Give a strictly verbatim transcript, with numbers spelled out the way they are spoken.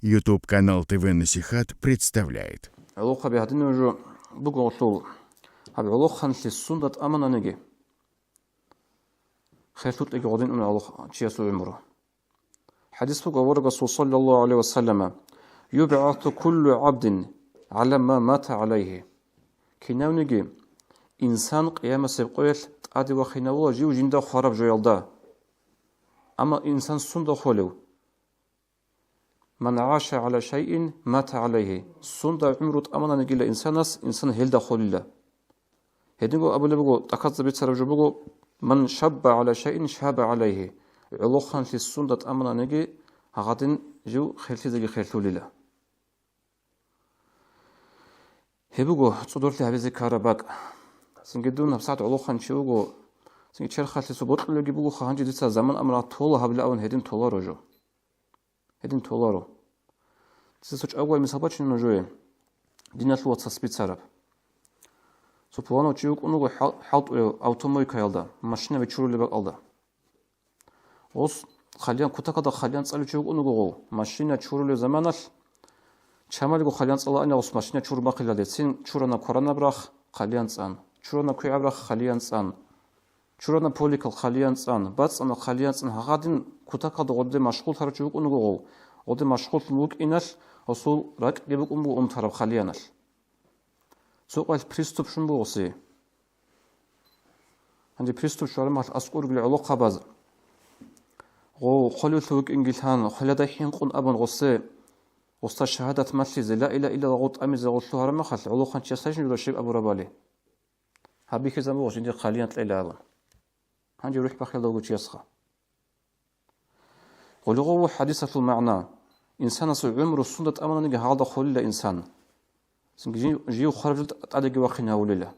YouTube канал ТВ Насихат представляет. ГӀолохъаби гьадинав жо буго гъолъул. Гьаб гӀолохъанлъи сунда тӀамананиги, херлъутӀиги гъодин уна гӀолохъ чиясул гӀумру. ХӀадис буго аварагасул саллаллагьу гӀалайгьи ва саллама: «ЮбгӀасу куллу гӀабдин гӀала ма мата гӀалайгьи». Кинавниги инсан къиямасеб къоялъ тӀаде вахинавула жив жинда хвараб жоялда. Амма инсан сунда холев? «Ман гӀаша гӀала шайин, мата гӀалайгьи». Сунда гӀумру тӀамананигила инсанас, инсан гьелда холила. Гьединго абулеб буго, тӀахьазда бицараб жо буго: «Ман шабба гӀала шайин, шаба гӀалайгьи». ГӀолохъанлъи сунда тӀамананиги, гьагъадин жив херлъизеги херлъулила. Гьеб буго цӀодорлъи гьабизе ккараб бакӀ. Цинги дун гьабсагӀат гӀолохъанчи вуго, цинги черхалъе цо бокьулебги бугоха, гьанже дица заман амрагь тола гьабилавун гьедин толаро жо. Гьедин толаро. Дица цо чӀагоял мисал бачина нужее, диналъул вацас бицараб. Цо пуланав чи вукӀун вуго хӀал-, хӀалтӀуяв автомойкаялда, машинаби чурулеб бакӀалда. Гъос хъалиян, кутакалда хъалиян цӀалев чи вукӀун вуго гъов, машина чурулев заманалъ, чамалго хъалиян цӀалаани гъос машина чурун бахъилалдецин, чурана кваранаб рахъ, хъалиян цӀан, чурана квегӀаб рахъ, хъалиян цӀан, чурана поликал, хъалиян цӀан, бацӀцӀана, хъалиян цӀан, гьагъадин кутакалда гъоде машгъуллъарав чи вукӀун вуго гъов, гъоде машгъуллъун вукӀиналъ, гъосул ракӀги букӀун буго унтараб хъалияналъ. Цо къоялъ приступ щун буго гъосе. Гьанже приступ щвараб мехалъ аскӀор ругел гӀолохъабаз, гъов хъвалевлъи вукӀинги лъан, хъвалида хӀинкъун абун гъосе, гъосда шагьадат малъизе, ла илагьа иллаллагь гъов тӀамизе гъолъул гьараб мехалъ, гӀолохъанчияс гьайжин жура щиб абурабали? Гьаб бихьизабугъ жиндир хъалиян кьела абун. Гьанже рухӀ бахъиялда вуго чиясха. Гъулгъу хӀадисалъул магӀна: инсанасул гӀумру сунда тӀамананиги гьалда холила инсан. Цинги жив, жив хвараб жо тӀадеги вахъин гьавулила.